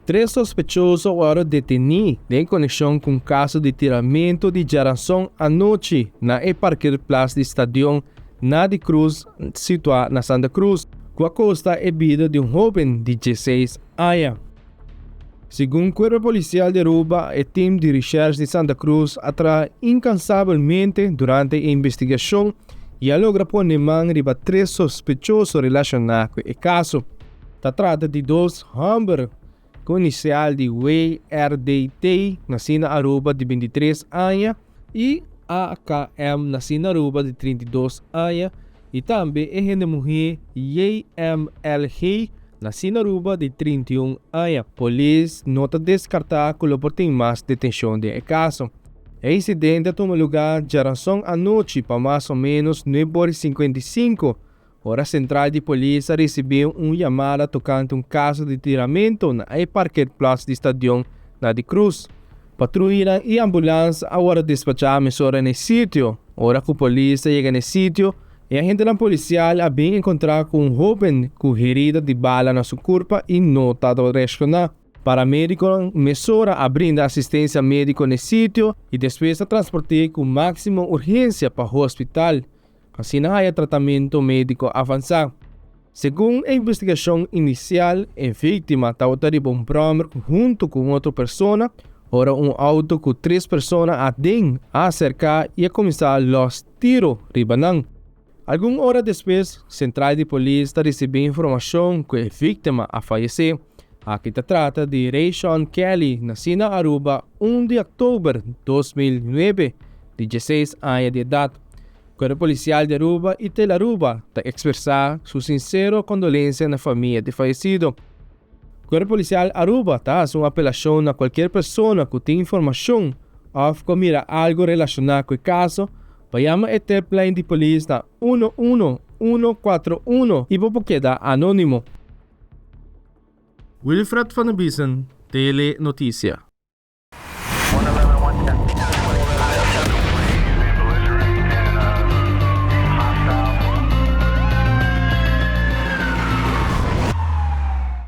Tres sospechoso a wòrdu detení den konekshon ku un kaso di tiramentu di djaranson anochi na e parkeerplaats di stadion Nadi Cruz situá na Santa Cruz, ku a kosta e bida di un hóben di dieseis aña. Segun Kuerpo Polisial di Aruba, e tim di reshèrsh di Santa Cruz a traha inkansabelmente durante e investigashon i a logra pone man riba tres sospechoso relashoná ku e kaso. Ta trata di dos hòmber ku inisial di WRDT, nasí na Aruba di 23 aña, i AKM, nasí na Aruba di 32 aña, i tambe e hende muhé JMLG, nasí na Aruba di 31 aña. Polis no ta deskartá ku lo por tin mas detenshon den e kaso. E insidente a tuma lugá djaranson anochi pa mas o ménos 9:55, ora sentral di polis a risibí un yamada tokante un kaso di tiramentu na e parkeerplaats di stadion na di Cruz. Patruyanan i ambulans a wòrdu despachá mesora na e sitio. Ora ku polis a yega na e sitio, e agentenan polisial a bin enkontrá ku un hóben ku herida di bala na su kurpa i no tabata reakshoná. Paramedikonan mesora a brinda asistensia médiko na e sitio i despues a transport'é ku máksimo urgensia pa hospital. Asina haya tratamentu médiko avansá. Segun e investigashon inisial, e víktima tabata riba un bròmer huntu ku un otro persona ora un outo ku tres persona aden a aserká i a kuminsá lòs tiro riba nan. Algun ora despues, sentral di polis ta risibí informashon ku e víktima a fayesé. Aki ta trata di Rayshon Kelly, nasí na Aruba 1 di òktober 2009, di 16 aña di edat. Kuerpo Polisial di Aruba i Telaruba ta ekspresá su sinsero kondolensia na famia di fayesido. Kuerpo Polisial Aruba ta hasi un apelashon na kualkier persona ku tin informashon òf ku a mira algu relashoná ku e kaso pa yama e tiplijn di polis na 11141 i bo por keda anónimo. Wilfred van der Biesen, Tele Noticia.